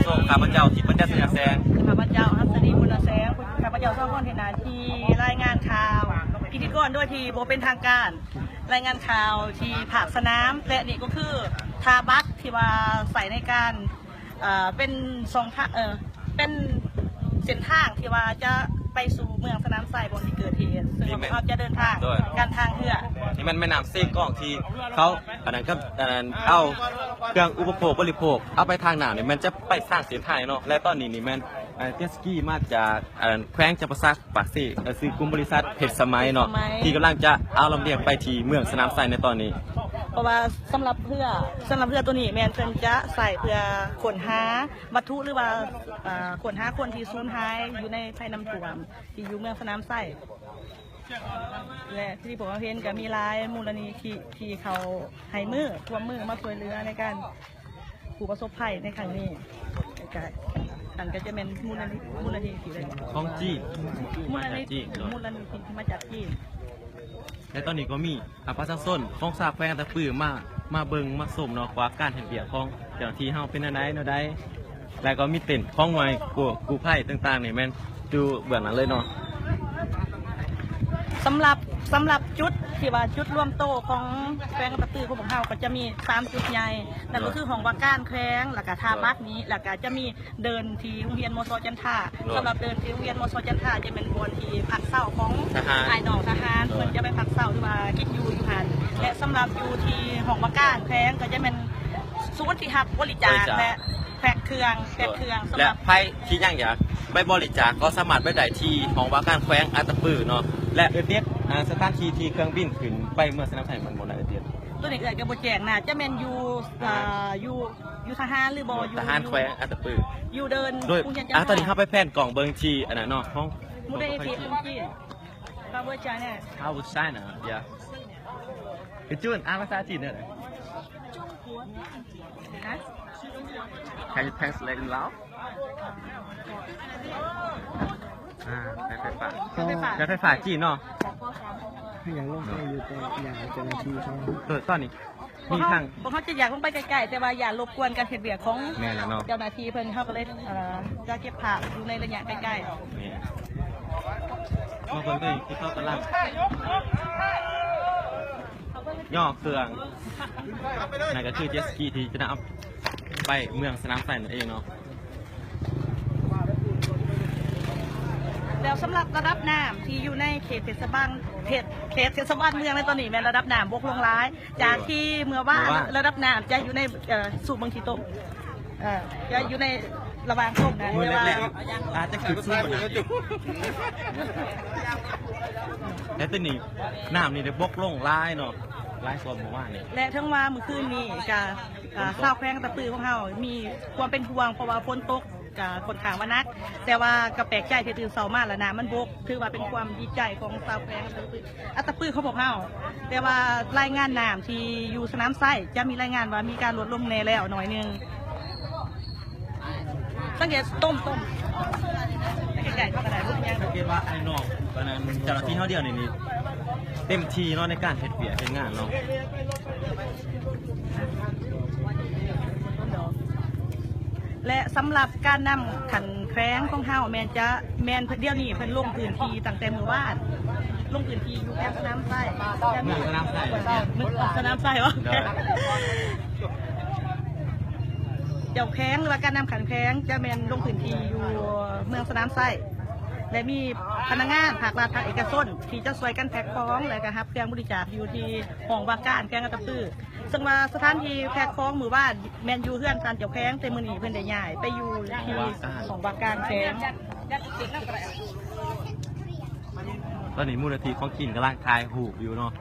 ສົ່ງ ຂ້າພະເຈົ້າ ທິດບັນຈັດ ໄຊຍະແສງ. ຂ້າພະເຈົ້າ ຮັດສະດີ ບຸນນະແສງ. ຂ້າພະເຈົ້າສອງຄົນເຮັດໜ້າທີ່ລາຍງານຂ່າວ ພິທີກອນໂດຍທີ່ບໍ່ເປັນທາງການ, ລາຍງານຂ່າວທີ່ພາກສະໜາມ ແລະ ນີ້ກໍຄືທ່າບັດທີ່ວ່າໃຊ້ໃນການ ເປັນຊ່ອງທາງ ເປັນເສັ້ນທາງທີ່ວ່າຈະໄປສູ່ເມືອງສະໜາມໄຊ ບ່ອນທີ່ເກີດເຫດ, ເຊິ່ງວ່າພວກເຮົາຈະເດີນທາງກັນທາງເຮືອ. ນີ້ແມ່ນແມ່ນ້ຳເຊກອງທີ່ເຂົາ ອັນນັ້ນກໍ ອັນນັ້ນ ເອົາເຄື່ອງອຸປະໂພກບໍລິໂພກເອົາໄປທາງນ້ຳນີ້ ແມ່ນຈະໄປທາງເສັ້ນທາງເນາະ. ແລະ ຕອນນີ້ນີ້ແມ່ນ ເຈັດສະກີມາຈາກ ອັນນັ້ນ ແຂວງຈຳປາສັກ ປາກເຊ ເອີ ຊື່ກຸ່ມບໍລິສັດເພັດສະໄໝເນາະ ເພັດສະໄໝ ທີ່ກຳລັງຈະເອົາລຳລຽງໄປທີ່ເມືອງສະໜາມໄຊໃນຕອນນີ້. ເພາະວ່າສຳລັບເຮືອ ສຳລັບເຮືອໂຕນີ້ແມ່ນເພິ່ນຈະໃຊ້ເພື່ອຄົ້ນຫາວັດຖຸ ຫຼືວ່າ ເອີ ຄົ້ນຫາຄົນທີ່ສູນຫາຍຢູ່ໃນໄພນ້ຳຖ້ວມທີ່ຢູ່ເມືອງສະໜາມໄຊ. ແລະ ທີ່ພວກເຮົາເຫັນກໍມີຫຼາຍມູນນິທິທີ່ເຂົາໃຫ້ມື ຮ່ວມມືມາຊ່ວຍເຫຼືອໃນການຜູ້ປະສົບໄພໃນຄັ້ງນີ້. ແລະ ກະ ອັນກໍຈະແມ່ນມູນນິທິ ມູນນິທິຂອງຈີນ ມູນນິທິ ມາຈາກຈີນ ມູນນິທິທີ່ມາຈາກຈີນ. ແລະ ຕອນນີ້ກໍມີ ອາ ປະຊາຊົນຂອງຊາວແຂວງອັດຕະປືມາ ມາເບິ່ງມາຊົມເນາະ ວ່າການເຮັດວຽກຂອງເຈົ້າໜ້າທີ່ເຮົາເປັນແນວໃດ ແນວໃດ ແລ້ວກໍມີເຕັນຂອງໜ່ວຍກູ້ ກູ້ໄພຕ່າງໆ ນີ້ແມ່ນຢູ່ເບື້ອງນັ້ນເລີຍເນາະ. ສຳລັບ ສຳລັບຈຸດທີ່ວ່າຈຸດລວມໂຕຂອງແຂວງອັດຕະປືຂອງພວກເຮົາ ກໍຈະມີສາມຈຸດໃຫຍ່ ນັ້ນກໍຄືຫ້ອງວ່າການແຂວງ ແລ້ວກໍທ່າບັດນີ້ ແລ້ວກໍຈະມີ ເດີ່ນທີ່ໂຮງຮຽນ ມສ ຈັນທາ. ໂດຍ ສຳລັບເດີ່ນທີ່ໂຮງຮຽນ ມສ ຈັນທາ ຈະແມ່ນບ່ອນທີ່ພັກເຊົາຂອງ ທະຫານ ອ້າຍນ້ອງທະຫານ ໂດຍ ເພິ່ນຈະໄປພັກເຊົາ ຫຼືວ່າກິນຢູ່ຢູ່ຫັ້ນ. ໂດຍ ແລະ ສຳລັບຢູ່ທີ່ຫ້ອງວ່າການແຂວງ ກໍຈະແມ່ນສູນທີ່ຮັບບໍລິຈາກ ບໍລິຈາກ ແລະ ແພັກເຄື່ອງ ໂດຍ ແພັກເຄື່ອງ. ສຳລັບ ແລະ ໃຜທີ່ຍັງຢາກໄປບໍລິຈາກ ກໍສາມາດໄປໄດ້ທີ່ຫ້ອງວ່າການແຂວງອັດຕະປືເນາະ. ແລະ ເອື້ອຍຕິດ ອາ ສະຖານທີ່ທີ່ເຄື່ອງບິນຂຶ້ນໄປເມືອງສະໜາມໄຊ ມັນບໍ່ໄດ້ ເອື້ອຍຕິດ? ໂຕນີ້ເອື້ອຍກໍບໍ່ແຈ້ງນະ ຈະແມ່ນຢູ່ ອ່າ ຢູ່ ຢູ່ທະຫານ ຫຼືບໍ່ ຢູ່ ຢູ່ທະຫານແຂວງອັດຕະປື ຢູ່ເດີ່ນ ໂດຍ ໂຮງຮຽນຈັນທາ. ອ່າ ຕອນນີ້ເຮົາໄປແພນກ້ອງເບິ່ງທີ່ອັນນັ້ນເນາະ ຂອງ How was China? Yeah. ເອີຍ ຈູນ ອ່ານພາສາຈີນແນວໃດ? ຮະ? Can you translate in Lao? ອ່າ ແພ ໄຟຟ້າ ແພ ໄຟຟ້າຈີນເນາະ. ໃຫ້ຍັງລົງໄປຢູ່ ແຕ່ຢ້ານເຈົ້າໜ້າທີ່ເຂົາ ເອີ ຕອນນີ້ ພວກເຮົາ ມີທາງ ພວກເຮົາຈະຢາກລົງໄປໃກ້ໆ ແຕ່ວ່າຢ້ານລົບກວນການເຮັດວຽກຂອງ ແມ່ນແລ້ວເນາະ ເຈົ້າໜ້າທີ່ເພິ່ນ. ເຮົາກໍເລີຍ ເອີ ຈະເກັບພາບຢູ່ໃນໄລຍະໃກ້ໆ. ແມ່ນ ມາເບິ່ງເລີຍ ທີ່ເຂົາກຳລັງຍໍເຄື່ອງ ນັ້ນກໍຄືເຈັດສະກີທີ່ຈະນຳໄປເມືອງສະໜາມໄຊນັ້ນເອງເນາະ. ແລ້ວສຳລັບລະດັບນ້ຳທີ່ຢູ່ໃນເຂດເທດສະບານ ເຂດ ເຂດເທດສະບານເມືອງໃນຕອນນີ້ ແມ່ນລະດັບນ້ຳບົກລົງຫຼາຍ ຈາກທີ່ເມື່ອວານ ເມື່ອວານ ລະດັບນ້ຳຈະຢູ່ໃນ ເອີ ສູບເບິ່ງຂີ້ຕົມ ເອີ ຈະຢູ່ໃນລະຫວ່າງຕົມນະ ມື້ແລກໆ ອາດຈະຂຶ້ນສູງກວ່ານັ້ນອີກ ແຕ່ຕອນນີ້ນ້ຳນີ້ໄດ້ບົກລົງຫຼາຍເນາະ ຫຼາຍກວ່າເມື່ອວານນີ້. ແລະ ເຖິງວ່າມື້ຄືນນີ້ກະ ອ່າ ຊາວແຂວງອັດຕະປືຂອງເຮົາມີຄວາມເປັນຫ່ວງ ເພາະວ່າຝົນຕົກກະຂ້ອນຂ້າງວ່າໜັກ ແຕ່ວ່າກໍແປກໃຈທີ່ຕື່ນເຊົ້າມາແລ້ວນ້ຳມັນບົກ ຖືວ່າເປັນຄວາມດີໃຈຂອງຊາວແຂວງອັດຕະປື ອັດຕະປືຂອງພວກເຮົາ. ແຕ່ວ່າລາຍງານນ້ຳທີ່ຢູ່ສະໜາມໄຊຈະມີລາຍງານວ່າມີການລົດລົງແດ່ແລ້ວໜ້ອຍໜຶ່ງ. ສັງເກດ ຕົ້ມ ຕົ້ມ ໃກ້ໆ ເຂົ້າກະໄດ້ ບໍ່ເປັນຫຍັງ. ສັງເກດວ່າອ້າຍນ້ອງ ອັນນັ້ນ ເຈົ້າໜ້າທີ່ເຮົາດຽວນີ້ນີ້ ເຕັມທີ່ເນາະ ໃນການເຮັດວຽກເຮັດງານເນາະ. ແລະ ສຳລັບການນຳຂັ້ນແຂວງຂອງເຮົາແມ່ນຈະ ແມ່ນດຽວນີ້ເພິ່ນລົງພື້ນທີ່ຕັ້ງແຕ່ມື້ວານ ລົງພື້ນທີ່ຢູ່ແຂວງສະໜາມໄຊ ເມືອງສະໜາມໄຊ ເອີ ສະໜາມໄຊບໍ? ໂດຍ ເຈົ້າແຂວງ ຫຼືວ່າການນຳຂັ້ນແຂວງຈະແມ່ນລົງພື້ນທີ່ຢູ່ເມືອງສະໜາມໄຊ ແລະ ມີພະນັກງານພາກລັດ ພາກເອກະຊົນທີ່ຈະຊ່ວຍກັນແພັກຂອງ ແລະ ກະຮັບເຄື່ອງບໍລິຈາກຢູ່ທີ່ຫ້ອງວ່າການແຂວງອັດຕະປື. ເຊິ່ງວ່າສະຖານທີ່ແພັກຂອງມື້ວານແມ່ນຢູ່ເຮືອນທ່ານເຈົ້າແຂວງ ແຕ່ມື້ນີ້ເພິ່ນໄດ້ຍ້າຍໄປຢູ່ທີ່ຫ້ອງວ່າການແຂວງ. ຕອນນີ້ມູນນິທິຂອງຈີນກຳລັງຖ່າຍຮູບຢູ່ເນາະ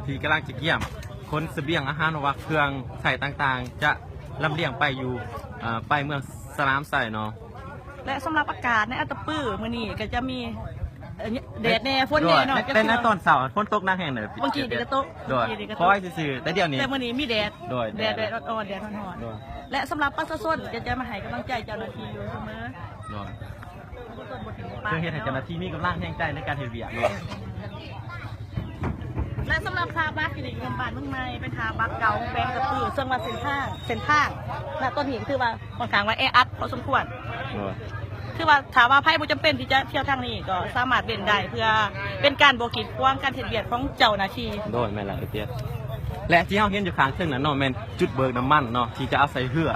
ທີ່ກຳລັງຈະກຽມຂົນສະບຽງອາຫານ ວ່າເຄື່ອງໃຊ້ຕ່າງໆ ຈະລຳລຽງໄປຢູ່ ເອີ ໄປເມືອງສະໜາມໄຊເນາະ. ແລະ ສຳລັບອາກາດໃນອັດຕະປືມື້ນີ້ກໍຈະມີ ເອີ ແດດແດ່ ຝົນແດ່ເນາະ. ແຕ່ໃນຕອນເຊົ້າຝົນຕົກໜັກແຮງເດີ ບາງທີກໍຕົກ ໂດຍ ບາງທີກໍຕົກ ຄ່ອຍຊື່ໆ ແຕ່ດຽວນີ້ ແຕ່ມື້ນີ້ມີແດດ ໂດຍ ແດດ ແດດ ແດດອ່ອນໆ ແດດຮ້ອນໆ ໂດຍ ແລະ ສຳລັບປະຊາຊົນກໍຈະມາໃຫ້ກຳລັງໃຈເຈົ້າໜ້າທີ່ຢູ່ສະເໝີ ໂດຍ ເພື່ອເຮັດໃຫ້ເຈົ້າໜ້າທີ່ມີກຳລັງແຮງໃຈໃນການເຮັດວຽກ ໂດຍ. ແລະ ສຳລັບທ່າບັດຢູ່ໃນເມືອງບ້ານເມືອງໃໝ່ ເປັນທ່າບັດເກົ່າຂອງແຂວງອັດຕະປື ເຊິ່ງວ່າເສັ້ນທາງ ເສັ້ນທາງ ນະ ຕອນນີ້ຖືວ່າຂ້ອນຂ້າງວ່າແອອັດພໍສົມຄວນ. ໂດຍ ຖືວ່າຖ້າວ່າໃຜບໍ່ຈຳເປັນທີ່ຈະທ່ຽວທາງນີ້ ກໍສາມາດເວັ້ນໄດ້ ເພື່ອເປັນການບໍ່ກີດຂວາງການເຮັດວຽກຂອງເຈົ້າໜ້າທີ່. ໂດຍ ແມ່ນແລ້ວ ເອີ ແລະ ທີ່ເຮົາເຫັນຢູ່ຂ້າງເທິງນັ້ນເນາະ ແມ່ນຈຸດເບີກນ້ຳມັນເນາະ ທີ່ຈະເອົາໃສ່ເຮືອ.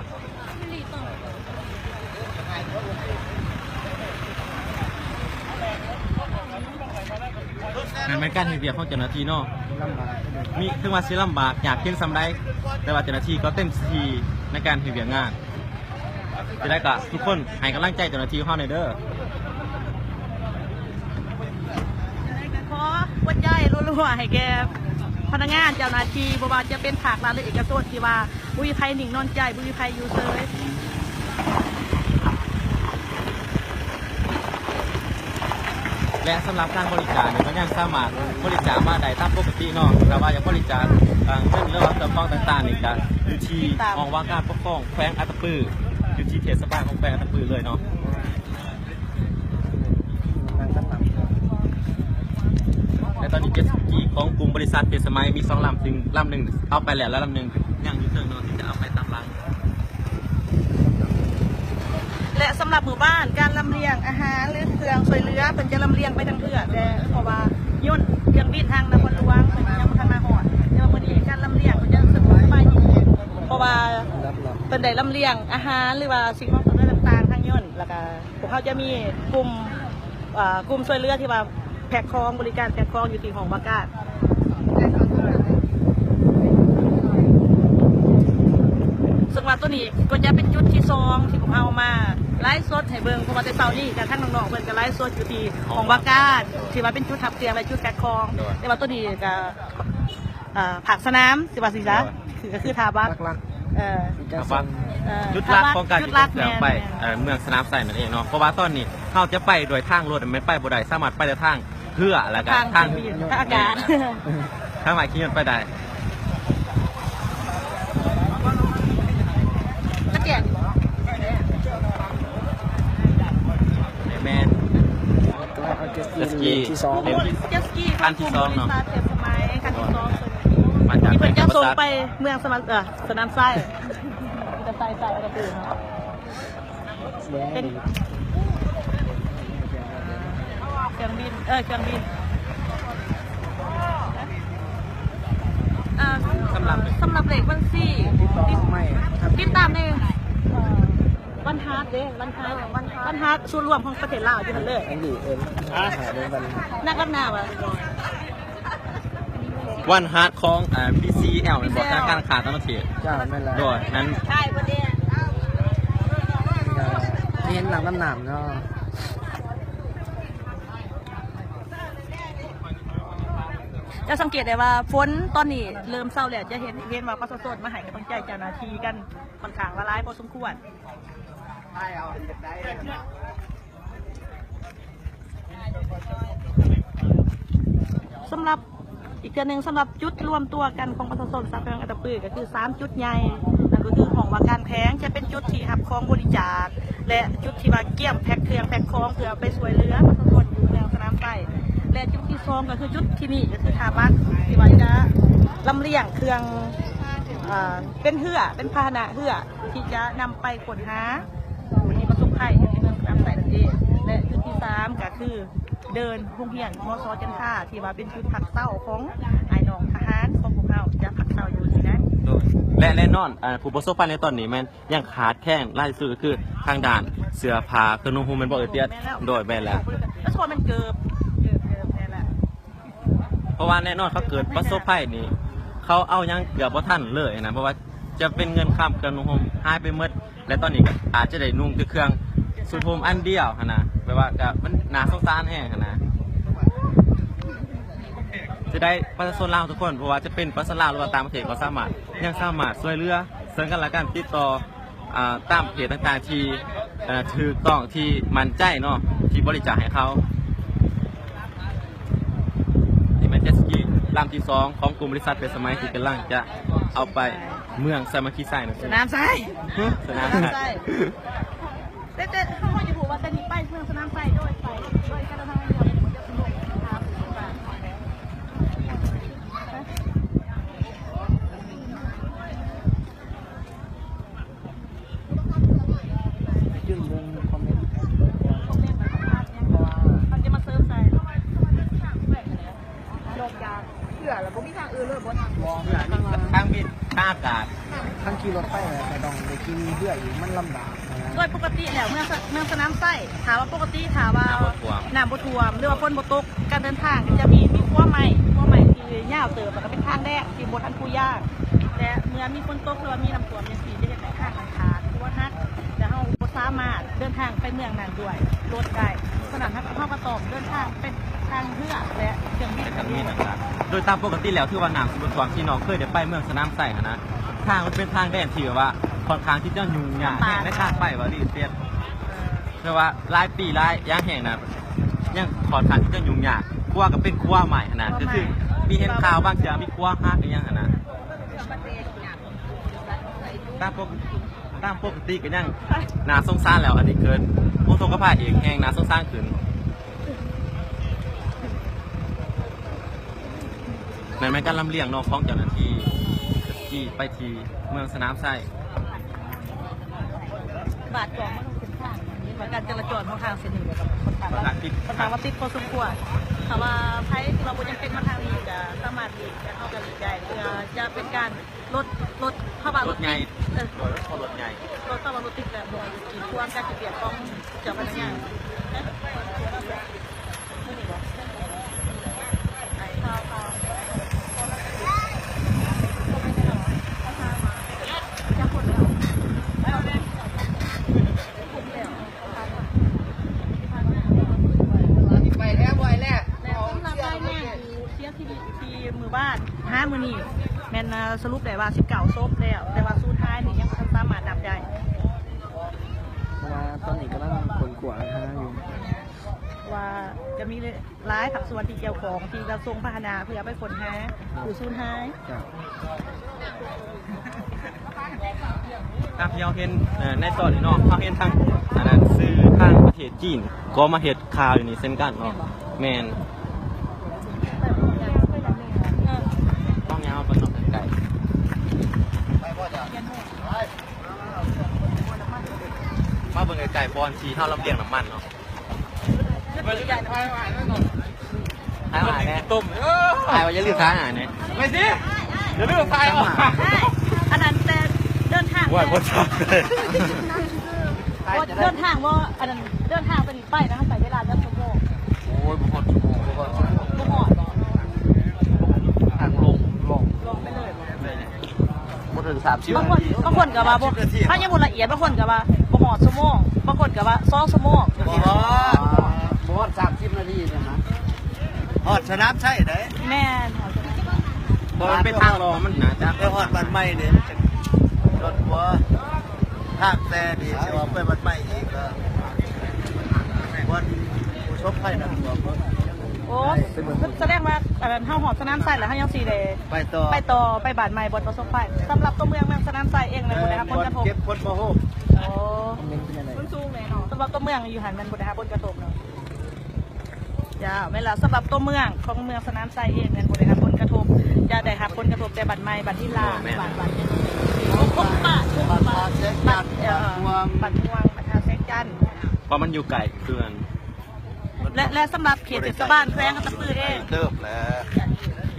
ນັ້ນແມ່ນການເຮັດວຽກຂອງເຈົ້າໜ້າທີ່ເນາະ ມີ ເຖິງວ່າຊິລຳບາກຍາກເຂັນສ່ຳໃດ ແຕ່ວ່າເຈົ້າໜ້າທີ່ກໍເຕັມທີ່ໃນການເຮັດວຽກງານ. ຈັ່ງໃດກໍທຸກຄົນໃຫ້ກຳລັງໃຈເຈົ້າໜ້າທີ່ຂອງເຮົາແດ່ເດີ. ຂໍຫົວໃຈລົວໆໃຫ້ແກ່ພະນັກງານເຈົ້າໜ້າທີ່ ບໍ່ວ່າຈະເປັນພາກລັດ ຫຼື ເອກະຊົນ ທີ່ວ່າ ບໍ່ມີໃຜນິ່ງນອນໃຈ ບໍ່ມີໃຜຢູ່ເຊີຍ. ແລະ ສຳລັບການບໍລິຈາກນີ້ ກໍຍັງສາມາດບໍລິຈາກມາໄດ້ຕາມປົກກະຕິເນາະ. ຖ້າວ່າຢາກບໍລິຈາກ ເອີ ເງິນ ຫຼືວ່າເຄື່ອງຂອງຕ່າງໆນີ້ ກໍຢູ່ທີ່ຫ້ອງວ່າການປົກຄອງແຂວງອັດຕະປື ຢູ່ທີ່ເທດສະບານຂອງແຂວງອັດຕະປືເລີຍເນາະ. ແລະ ຕອນນີ້ເຈັດສະກີຂອງກຸ່ມບໍລິສັດເພດສະໄໝມີສອງລຳ ຊຶ່ງລຳໜຶ່ງເອົາໄປແລ້ວ ແລະ ລຳໜຶ່ງຍັງຢູ່ເທິງເນາະ ທີ່ຈະເອົາໄປຕາມຫຼັງ. ແລະ ສຳລັບໝູ່ບ້ານ ການລຳລຽງອາຫານ ຫຼື ເຄື່ອງຊ່ວຍເຫຼືອ ເພິ່ນຈະລຳລຽງໄປທາງເຮືອ ແຕ່ເພາະວ່າຍົນເຄື່ອງບິນທາງນະຄອນຫຼວງ ເພິ່ນຍັງບໍ່ທັນມາຮອດ. ແຕ່ວ່າມື້ນີ້ການລຳລຽງເພິ່ນຈະສະດວກສະບາຍຍິ່ງຂຶ້ນ ເພາະວ່າເພິ່ນໄດ້ລຳລຽງອາຫານ ຫຼືວ່າສິ່ງຂອງເຄື່ອງເຫຼືອຕ່າງໆທາງຍົນ ແລ້ວກະ ພວກເຮົາຈະມີກຸ່ມ ເອີ ກຸ່ມຊ່ວຍເຫຼືອທີ່ວ່າແພັກຂອງ ບໍລິການແພັກຂອງຢູ່ທີ່ຫ້ອງວ່າການ. ເຊິ່ງວ່າໂຕນີ້ກໍຈະເປັນຈຸດທີສອງທີ່ພວກເຮົາມາໄລຟ໌ສົດໃຫ້ເບິ່ງ ເພາະວ່າແຕ່ເຊົ້ານີ້ກະທາງນ້ອງໆເພິ່ນກະໄລຟ໌ສົດຢູ່ທີ່ຫ້ອງວ່າການ ທີ່ວ່າເປັນຈຸດຮັບສຽງ ແລະ ຈຸດແພັກຂອງ. ໂດຍ ແຕ່ວ່າໂຕນີ້ກະ ເອີ ພາກສະໜາມ ຊິວ່າຊີ້ຊະ ໂດຍ ຄື ກໍຄືທ່າບັດ ຫຼັກໆ ເອີ ຈຸດຫຼັກ ເອີ ຈຸດຫຼັກຂອງການ ຈຸດຫຼັກ ເຄື່ອງໄປ ແມ່ນ ເອີ ເມືອງສະໜາມໄຊນັ້ນເອງເນາະ. ເພາະວ່າຕອນນີ້ເຮົາຈະໄປດ້ວຍທາງລົດ ມັນໄປບໍ່ໄດ້ ສາມາດໄປແຕ່ທາງເຮືອ ແລ້ວກໍທາງ ທາງບິນ ທາງອາກາດ ທາງລາກຂີ່ຍົນໄປໄດ້. ກະແຈກ ແມ່ນ ເຈັດສະກີ ເຈັດສະກີ ເປັນ ເຈັດສະກີ ຄັນທີສອງເນາະ ຂອງກຸ່ມບໍລິສັດເພດສະໄໝ ຄັນທີສອງ ມາຈາກ ທີ່ເພິ່ນຈະສົ່ງໄປເມືອງສະໜາມ ເອີ ສະໜາມໄຊ ມີແຕ່ໄຊ ໄຊ ແລ້ວກໍຕື່ນເນາະ ເປັນເຄື່ອງບິນ ເອີ ເຄື່ອງບິນ. ເອີ ສຳລັບ ສຳລັບເລກບັນຊີ ຕິດ ຕິດຕາມໃນ ວັນຮາດເດ້ ວັນຮາດ ວັນຮາດ ສູນລວມຂອງປະເທດລາວຢູ່ຫັ້ນເລີຍ. ອັນນີ້ເອີ້ນ ອ່ະ ຫາເລື່ອງບັນ ນັກດຳນ້ຳຫວາ? ວັນຮາດຂອງ ເອີ ບີຊີແອລ ແມ່ນບໍ່? ທະນາຄານຄ້າຕ່າງປະເທດ. ເຈົ້າ ແມ່ນແລ້ວ. ໂດຍ ນັ້ນ ເຫັນນັກດຳນ້ຳເນາະ. ຈະສັງເກດໄດ້ວ່າຝົນຕອນນີ້ເລີ່ມເຊົາແລ້ວ ຈະເຫັນ ເຫັນວ່າປະຊາຊົນມາໃຫ້ກຳລັງໃຈເຈົ້າໜ້າທີ່ກັນຂ້ອນຂ້າງວ່າຫຼາຍພໍສົມຄວນ. ສຳລັບ ອີກເທື່ອໜຶ່ງ ສຳລັບຈຸດລວມຕົວກັນຂອງປະຊາຊົນຊາວແຂວງອັດຕະປື ກໍຄືສາມຈຸດໃຫຍ່ ນັ້ນກໍຄືຫ້ອງວ່າການແຂວງ ຈະເປັນຈຸດທີ່ຮັບຂອງບໍລິຈາກ ແລະ ຈຸດທີ່ວ່າກຽມແພັກເຄື່ອງແພັກຂອງ ເພື່ອໄປຊ່ວຍເຫຼືອປະຊາຊົນຢູ່ແຖວສະໜາມໄຊ ແລະ ຈຸດທີສອງ ກໍຄືຈຸດທີ່ນີ້ ກໍຄືທ່າບັດ ທີ່ວ່າຈະລຳລຽງເຄື່ອງ ເປັນເຮືອ ເປັນພາຫະນະເຮືອ ທີ່ຈະນຳໄປຄົ້ນຫາຜູ້ທີ່ປະສົບໄພຢູ່ທີ່ເມືອງສະໜາມໄຊນັ້ນເອງ ແລະ ຈຸດທີສາມ ກໍຄືເດີ່ນໂຮງຮຽນ ມສ ຈັນທາ ທີ່ວ່າເປັນຈຸດພັກເຊົາຂອງອ້າຍນ້ອງທະຫານຂອງພວກເຮົາ ຈະພັກເຊົາຢູ່ທີ່ນັ້ນ. ໂດຍ ແລະ ແນ່ນອນ ອາ ຜູ້ປະສົບໄພໃນຕອນນີ້ແມ່ນຍັງຂາດແຄນຫຼາຍທີ່ສຸດ ກໍຄືທາງດ້ານເສື້ອຜ້າ ເຄື່ອງນຸ່ງຫົ່ມ ແມ່ນບໍ່ ເອີຍ ຕຽດ? ແມ່ນແລ້ວ. ໂດຍ ແມ່ນແລ້ວ ແລ້ວສ່ວນມັນເກີບ ເກີບ ເກີບ ແມ່ນແລ້ວ. ເພາະວ່າແນ່ນອນເຂົາເກີດປະສົບໄພນີ້ ເຂົາເອົາຫຍັງເກືອບບໍ່ທັນເລີຍນະ ເພາະວ່າຈະເປັນເງິນຄຳ ເຄື່ອງນຸ່ງຫົ່ມຫາຍໄປໝົດ ແລະ ຕອນນີ້ກໍອາດຈະໄດ້ນຸ່ງແຕ່ເຄື່ອງສູດຫົ່ມອັນດຽວຫັ້ນນະ ແບບວ່າກໍມັນໜ້າສົງສານແຮງຫັ້ນນະ. ຈະໄດ້ປະຊາຊົນລາວທຸກຄົນ ບໍ່ວ່າຈະເປັນປະຊາຊົນລາວ ຫຼືວ່າຕ່າງປະເທດ ກໍສາມາດ ຍັງສາມາດຊ່ວຍເຫຼືອເຊິ່ງກັນແລະກັນ ຕິດຕໍ່ ອ່າ ຕາມເພຈຕ່າງໆທີ່ ເອີ ຖືກຕ້ອງ ທີ່ໝັ້ນໃຈເນາະ ທີ່ບໍລິຈາກໃຫ້ເຂົາ. ນີ້ແມ່ນເຈັດສະກີລຳທີສອງຂອງກຸ່ມບໍລິສັດເພດສະໄໝ ທີ່ກຳລັງຈະເອົາໄປເມືອງສາມັກຄີໄຊນັ້ນເອງ. ສະໜາມໄຊ ຮະ? ສະໜາມໄຊ ສະໜາມໄຊ. ແຕ່ ແຕ່ເຮົາ ເຮົາຢາກຮູ້ວ່າແຕ່ນີ້ໄປເມືອງສະໜາມໄຊໂດຍໃສ ໂດຍການເດີນທາງເຮືອ ມັນຈະສະດວກ ສະດວກ ສະດວກ ສະດວກ. ກາດ ຄັນຂີ່ລົດໄປແລ້ວກໍຕ້ອງໄດ້ຂີ່ເຮືອອີກ ມັນລຳບາກນະ. ໂດຍປົກກະຕິແລ້ວ ເມືອງສະ ເມືອງສະໜາມໄຊ ຖ້າວ່າປົກກະຕິ ຖ້າວ່ານ້ຳບໍ່ຖ້ວມ ນ້ຳບໍ່ຖ້ວມ ຫຼືວ່າຝົນບໍ່ຕົກ ການເດີນທາງກໍຈະມີ ມີຂົວໄມ້ ຂົວໄມ້ທີ່ຍາວເຕີບ ແລ້ວກໍເປັນທາງແດງທີ່ບໍ່ທັນປູຢາງ ແລະ ເມື່ອມີຝົນຕົກ ຫຼືວ່າມີນ້ຳຖ້ວມຈັ່ງຊີ້ ຈະເຮັດໃຫ້ທາງມັນຂາດ ຂົວຫັກ ແລະ ເຮົາບໍ່ສາມາດເດີນທາງໄປເມືອງນັ້ນດ້ວຍລົດໄດ້. ສະນັ້ນ ເຮົາ ເຮົາກໍຕ້ອງເດີນທາງເປັນທາງເຮືອ ແລະ ເຄື່ອງບິນ. ໂດຍຕາມປົກກະຕິແລ້ວ ຖືວ່ານ້ຳຊິບໍ່ຖ້ວມ ທີ່ນ້ອງເຄີຍໄດ້ໄປເມືອງສະໜາມໄຊຫັ້ນນະ ທາງມັນເປັນທາງແດງທີ່ແບບວ່າຄ່ອນຂ້າງທີ່ຈະຫຍຸ້ງຍາກແຮງໃນທາງໄປ ວ່າລີເຕັດ ແຕ່ວ່າຫຼາຍປີຫຼາຍຢ່າງແຮງນະ ຍັງຄ່ອນຂ້າງທີ່ຈະຫຍຸ້ງຍາກ ຂົວກໍເປັນຂົວໄມ້ຫັ້ນນະ ກໍຄືມີເຫັນຂ່າວບາງເທື່ອມີຂົວຫັກອີ່ຫຍັງຫັ້ນນະ. ຕາມປົກ ຕາມປົກກະຕິກໍຍັງໜ້າສົງສານແລ້ວ ອັນນີ້ເກີດອຸທົກກະພາເອກແຮ່ງໜ້າສົງສານຂຶ້ນ. ນັ້ນແມ່ນການລຳລຽງເນາະ ຂອງເຈົ້າໜ້າທີ່ທີ່ໄປທີ່ເມືອງສະໜາມໄຊ. ບາດກອງມາລົງເສັ້ນທາງ ເຫັນວ່າການຈະລາຈອນຂອງທາງເສັ້ນນີ້ກໍຄ່ອນຂ້າງວ່າ ຄ່ອນຂ້າງວ່າຕິດ ຄ່ອນຂ້າງວ່າຕິດພໍສົມຄວນ. ຖ້າວ່າໃຜທີ່ວ່າບໍ່ຈຳເປັນມາທາງນີ້ ກໍສາມາດຫຼີກ ເຮົາກໍຫຼີກໄດ້ ເພື່ອຈະເປັນການ ລົດ ລົດພາວະລົດຕິດ ລົດໃຫຍ່ ເອີ ລົດໃຫຍ່ ລົດພາວະລົດຕິດ ແລະ ບໍ່ໃຫ້ກີດຂວາງການເຮັດວຽກຂອງເຈົ້າພະນັກງານ. ໄປແລ້ວ ໄປແລ້ວ ແລະ ສຳລັບລາຍງານຜູ້ເສຍຊີວິດທີ່ມື້ວານຫາມື້ນີ້ ແມ່ນ ເອີ ສະຫຼຸບໄດ້ວ່າສິບເກົ້າສົບແລ້ວ ແຕ່ວ່າສູນຫາຍນີ້ຍັງບໍ່ທັນສາມາດນັບໄດ້ ເພາະວ່າຕອນນີ້ກຳລັງຄົ້ນຄວ້າຫາຢູ່ ວ່າຈະມີ ຫຼາຍພາກສ່ວນທີ່ກ່ຽວຂ້ອງທີ່ຈະສົ່ງພາຫະນະເພື່ອໄປຄົ້ນຫາຜູ້ສູນຫາຍ. ຕາມທີ່ເຮົາເຫັນ ເອີ ໃນຕອນນີ້ເນາະ ເຮົາເຫັນທາງ ອັນນັ້ນ ສື່ທາງປະເທດຈີນກໍມາເຮັດຂ່າວຢູ່ນີ້ເຊັ່ນກັນເນາະ. ແມ່ນ ຕ້ອງຍາວໄປເນາະ ໄກ ມາເບິ່ງໄກໆ ບ່ອນທີ່ເຮົາລຳລຽງນ້ຳມັນເນາະ. ຖ່າຍອອກແດ່ ຕົ້ມ ເອີ ຖ່າຍວ່າຢ່າລືມຖ່າຍຫາແດ່ ໄປຊິ ຢ່າລືມຖ່າຍອອກ. ອັນນັ້ນແຕ່ເດີນທາງ ໂອ້ຍ ບໍ່ທັນເລີຍ ເດີນທາງບໍ່ ອັນນັ້ນເດີນທາງໄປນີ້ໄປນະ ເຮົາໃຊ້ເວລາຈັກຊົ່ວໂມງ? ໂອ້ຍ ບໍ່ຮອດຊົ່ວໂມງ ບໍ່ຮອດຊົ່ວໂມງ ບໍ່ຮອດບໍ່? ທາງລົງ ລົງ ລົງໄປເລີຍບໍ່? ບໍ່ເຖິງສາມສິບ ບາງຄົນ ບາງຄົນກໍວ່າບໍ່ ຖ້າຍັງບໍ່ລະອຽດ ບາງຄົນກໍວ່າບໍ່ຮອດຊົ່ວໂມງ ບາງຄົນກໍວ່າສອງຊົ່ວໂມງ. ບໍ່ຮອດ ບໍ່ຮອດສາມສິບນາທີນະ ຮອດສະໜາມໄຊໄດ໋. ແມ່ນ ເພາະມັນເປັນທາງລອງ ມັນໜ້າຈະ ໄປຮອດບ້ານໃໝ່ນີ້ ມັນຈະລົດກວ່າ ທາງແຕ່ນີ້ຊິອອກໄປບ້ານໃໝ່ອີກ ກໍບ່ອນຜູ້ປະສົບໄພນ້ຳຖ້ວມ. ໂອ້ ສະແດງວ່າ ອັນນັ້ນ ເຮົາຮອດສະໜາມໄຊແລ້ວ ເຮົາຍັງຊິໄດ້ໄປຕໍ່ ໄປຕໍ່ ໄປບ້ານໃໝ່ ບ່ອນປະສົບໄພ. ສຳລັບຕົວເມືອງ ເມືອງສະໜາມໄຊເອງ ແມ່ນບໍ່ໄດ້ຮັບຜົນກະທົບ ເກັບຄົນບໍ່ໂຮມ. ໂອ້ ມັນເປັນຈັ່ງໃດ ມັນສູງແດ່ເນາະ. ສຳລັບຕົວເມືອງຢູ່ຫັ້ນ ແມ່ນບໍ່ໄດ້ຮັບຜົນກະທົບເນາະ. ເຈົ້າ ແມ່ນລະ ສຳລັບຕົວເມືອງຂອງເມືອງສະໜາມໄຊເອງ ແມ່ນບໍ່ໄດ້ຮັບຜົນກະທົບ ຈະໄດ້ຮັບຜົນກະທົບແຕ່ບ້ານໃໝ່ ບ້ານຫີນລາ ບ້ານ ບ້ານ ບ້ານ ບ້ານ ເອີ ບ້ານມ່ວງ ບ້ານທ່າແສງຈັນ ເພາະມັນຢູ່ໄກເກີນ. ແລະ ແລະ ສຳລັບເຂດເທດສະບານແຂວງອັດຕະປືເອງ ເຕີບແລ້ວ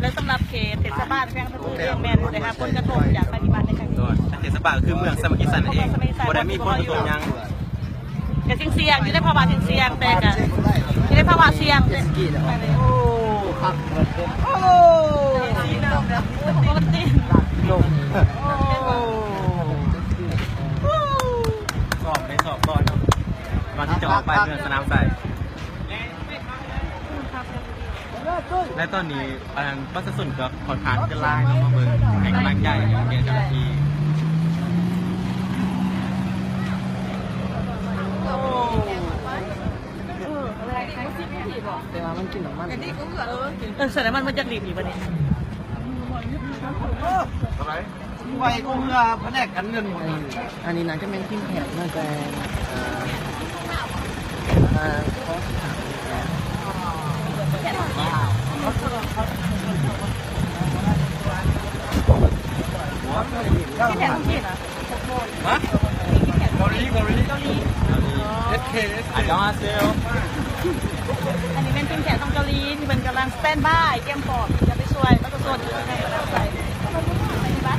ແລະ ສຳລັບເຂດເທດສະບານແຂວງອັດຕະປືເອງ ແມ່ນບໍ່ໄດ້ຮັບຜົນກະທົບຈາກໄພພິບັດໃນຄັ້ງນີ້. ເທດສະບານກໍຄືເມືອງສາມັກຄີສັນນັ້ນເອງ ບໍ່ໄດ້ມີຜົນກະທົບຫຍັງ. ກໍສ່ຽງໆ ຢູ່ໃນພາວະສ່ຽງໆ ແຕ່ກໍຢູ່ໃນພາວະສ່ຽງ. ໂອ້ ຄັກ ໂອ້ ໂອ້ ຊອບໄດ້ຊອບກ່ອນເນາະ ກ່ອນທີ່ຈະອອກໄປເມືອງສະໜາມໄຊ. ແລະ ຕອນນີ້ ອັນ ປະຊາຊົນກໍຄ່ອນຂ້າງຈະຫຼາຍເນາະ ມາເບິ່ງໃຫ້ກຳລັງໃຈເຈົ້າໜ້າທີ່. ແຕ່ວ່າມັນກິນນ້ຳມັນ ເອີ ໃສ່ນ້ຳມັນມັນຈັກລິດອີກບັດນີ້. ໄວກວ່າເຮືອພະແນກການເງິນໝົດ. ອັນນີ້ໜ້າຈະແມ່ນທີມແພດ ໜ້າຈະ ເອີ ເອີ ທີ່ແທ້ຂອງຈີນນະ. ຮະ? ເກົາຫຼີ ເກົາຫຼີ ເກົາຫຼີ. ອັນຍອງຮາເຊໂຍ. ອັນນີ້ແມ່ນທີມແພດຂອງເກົາຫຼີ ທີ່ເພິ່ນກຳລັງສະແຕນບາຍ ກຽມພ້ອມທີ່ຈະໄປຊ່ວຍປະຊາຊົນຢູ່ໃນປະເທດໄທ. ປະຕິບັດ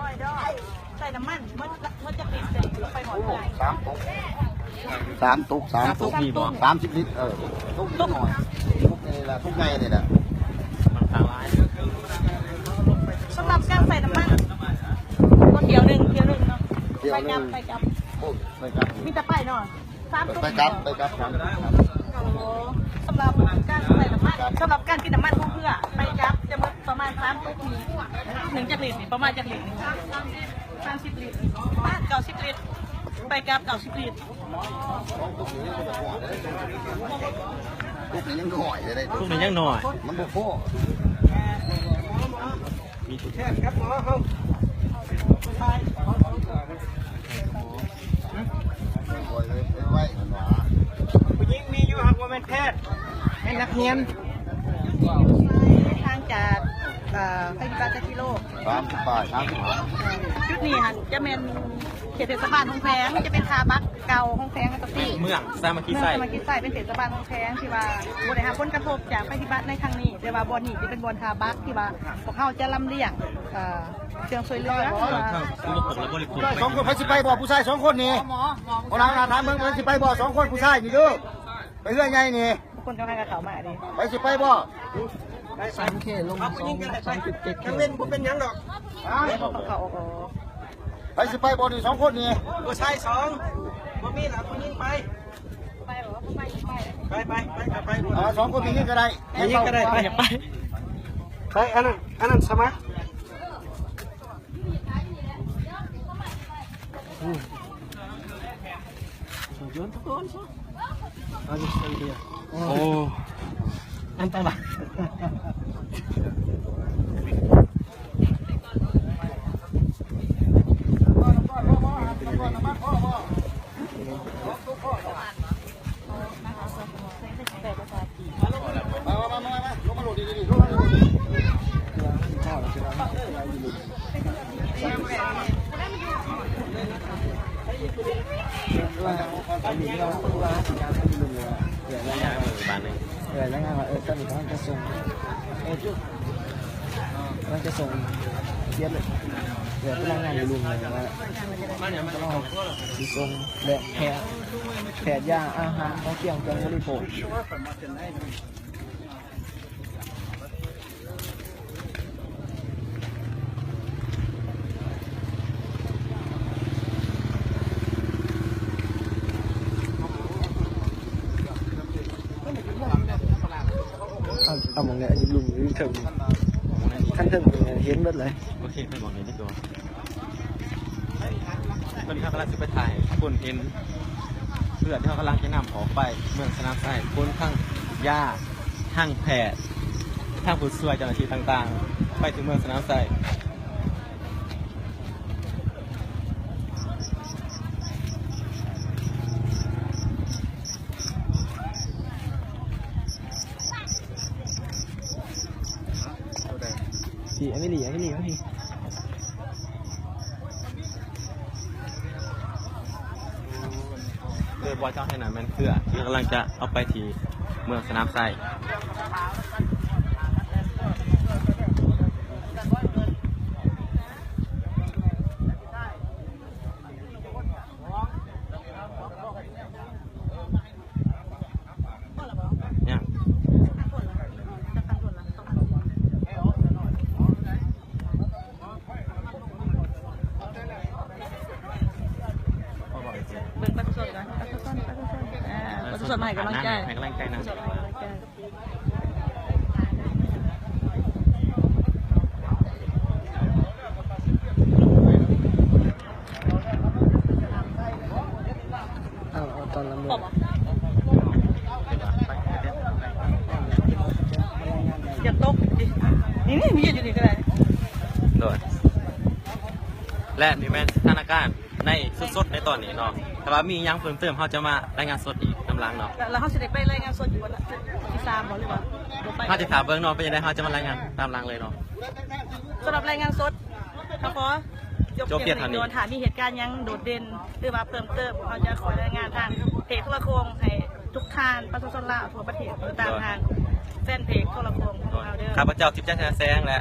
ໃສ່ນ້ຳມັນໝົດ ໝົດຈັກລິດ ໄປຮອດເທົ່າໃດ? ສາມຕຸກ ສາມຕຸກ ສາມຕຸກ ສາມຕຸກ ສາມສິບລິດ ເອີ ຕຸກນ້ອຍ ຕຸກນີ້ລະ ຕຸກໃຫຍ່ນີ້ລະ. ສຳລັບການໃສ່ນ້ຳມັນ ກໍຖ້ຽວໜຶ່ງ ຖ້ຽວໜຶ່ງເນາະ ຖ້ຽວໜຶ່ງ ໄປກັບ ໄປກັບ ໂອ້ ໄປກັບ ມີແຕ່ໄປເນາະ. ສາມຕຸກ ໄປກັບ ໄປກັບ ສາມຕຸກ ໂອ້ ສຳລັບການໃສ່ນ້ຳມັນ ສຳລັບການກິນນ້ຳມັນຂອງເຮືອ ໄປກັບຈະໝົດປະມານສາມຕຸກນີ້ ໜຶ່ງຈັກລິດນີ້ ປະມານຈັກລິດນີ້? ສາມສິບລິດ ປະມານເກົ້າສິບລິດ ໄປກັບເກົ້າສິບລິດ. ຕຸກນີ້ຍັງໜ້ອຍເດ້ ຕຸກນີ້ຍັງໜ້ອຍ ມັນບໍ່ພໍ. ມີຜູ້ແທນກັບໝໍເຮົາ ຜູ້ຊາຍ ຜູ້ຍິງມີຢູ່ ຫາກບໍ່ແມ່ນແພດ ແມ່ນນັກຮຽນ. ຫ່າງຈາກ ເອີ ໄພພິບັດຈັກກິໂລ? ສາມສິບປາຍ ສາມສິບຫ້າ. ຈຸດນີ້ຫັ້ນຈະແມ່ນເຂດເທດສະບານໂຮງແພງ ຈະເປັນທ່າບັກເກົ່າໂຮງແພງ ແລ້ວກໍ ເມືອງສາມັກຄີໄຊ ເມືອງສາມັກຄີໄຊ ເປັນເທດສະບານໂຮງແພງທີ່ວ່າບໍ່ໄດ້ຮັບຜົນກະທົບຈາກໄພພິບັດໃນຄັ້ງນີ້ ແຕ່ວ່າບ່ອນນີ້ຈະເປັນບ່ອນທ່າບັກທີ່ວ່າພວກເຮົາຈະລຳລຽງ ເອີ ເຄື່ອງຊ່ວຍເຫຼືອ ເຄື່ອງອຸປະໂພກ ແລະ ບໍລິໂພກ. ສອງຄົນ ໃຜຊິໄປບໍ່? ຜູ້ຊາຍສອງຄົນນີ້ ບໍ່ນາ ຖາມເບິ່ງ ໃຜຊິໄປບໍ່? ສອງຄົນ ຜູ້ຊາຍນີ້ເດີ ໄປເຮືອໃຫຍ່ນີ້ ຄົນກຳລັງເຂົ້າມານີ້ ໃຜຊິໄປບໍ່? ສາມເຄລົງ ສອງ ສາມຈຸດເຈັດເຄ ກາງເວັນບໍ່ເປັນຫຍັງດອກ ເຂົາເຂົ້າອອກໆ. ໃຜຊິໄປບໍ່ນີ້ ສອງຄົນນີ້? ຜູ້ຊາຍສອງ ບໍ່ມີລະ ຜູ້ຍິງໄປ ໄປບໍ່? ໄປ ໄປ ໄປ ໄປ ໄປ ເອົາ ສອງຄົນ ຜູ້ຍິງກໍໄດ້ ຜູ້ຍິງກໍໄດ້ ໄປ ໄປ ໄປ ອັນນັ້ນ ອັນນັ້ນສະໝັກ. ໂອ້ ອັນຕະລາຍ. ລາຍງານວ່າ ເອີ ຕອນນີ້ກຳລັງຈະສົ່ງ ເອີ ກຳລັງຈະສົ່ງ ເອີ ໄປລາຍງານຢູ່ລຸ່ມ ວ່າ ກຳລັງຊິສົ່ງ ແລະ ແພດ ແພດ ຢາ ອາຫານ ຂອງກຽມ ເຄື່ອງບໍລິໂພກ. ເອົາ ເອົາໝ່ອງນີ້ ອັນນີ້ລຸ່ມຢູ່ເທິງ ຄັນເທິງນີ້ເຫັນເບິດເລີຍ. ໂອເຄ ໄປໝ່ອງນີ້ດີກວ່າ. ຕອນນີ້ເຮົາກຳລັງຊິໄປຖ່າຍໃຫ້ຄົນເຫັນ ເພື່ອທີ່ເຮົາກຳລັງຈະນຳອອກໄປເມືອງສະໜາມໄຊ ຂົນທັງຢາ ທັງແພດ ທັງຜູ້ຊ່ວຍເຈົ້າໜ້າທີ່ຕ່າງໆ ໄປທີ່ເມືອງສະໜາມໄຊ. ພີ້ ອາມິລີ ອາມິລີ ມາພີ້ ເດີ ບໍ່ເຈົ້າໃຫ້ນະ ແມ່ນເພື່ອທີ່ກຳລັງຈະເອົາໄປທີ່ເມືອງສະໜາມໄຊ. ຍັງ ເບິ່ງປະຊາຊົນກ່ອນ ປະຊາຊົນ ປະຊາຊົນ ອ່າ ປະຊາຊົນມາໃຫ້ກຳລັງໃຈ ໃຫ້ກຳລັງໃຈນະ ປະຊາຊົນມາໃຫ້ກຳລັງໃຈ. ເອົາ ເອົາຕອນລະເມີດ ຢ່າຕົກ ນີ້ ນີ້ ນີ້ ຢູ່ນີ້ກໍໄດ້ ໂດຍ ແລະ ນີ້ແມ່ນສະຖານະການ ໃນສົດໆໃນຕອນນີ້ເນາະ ຖ້າວ່າມີຫຍັງເພີ່ມເຕີມ ເຮົາຈະມາລາຍງານສົດອີກນຳຫຼັງເນາະ. ແລ້ວ ແລ້ວເຮົາຊິໄດ້ໄປລາຍງານສົດຢູ່ບໍ່ລະ ທີສາມບໍ່ ຫຼືວ່າບໍ່ໄປ? ເຮົາຊິຖ້າເບິ່ງເນາະ ເປັນຈັ່ງໃດເຮົາຈະມາລາຍງານຕາມຫຼັງເລີຍເນາະ. ສຳລັບລາຍງານສົດ ເຮົາຂໍຈົບພຽງເທົ່ານີ້ກ່ອນ. ຖ້າມີເຫດການຫຍັງໂດດເດັ່ນ ຫຼືວ່າເພີ່ມເຕີມ ເຮົາຈະຂໍລາຍງານທາງເພຈໂທລະໂຄ່ງໃຫ້ທຸກທ່ານປະຊາຊົນລາວທົ່ວປະເທດ ຕິດຕາມທາງແຟນເພຈໂທລະໂຄ່ງຂອງເຮົາເດີ. ຂ້າພະເຈົ້າ ທິບຈັນ ແສງ ແລະ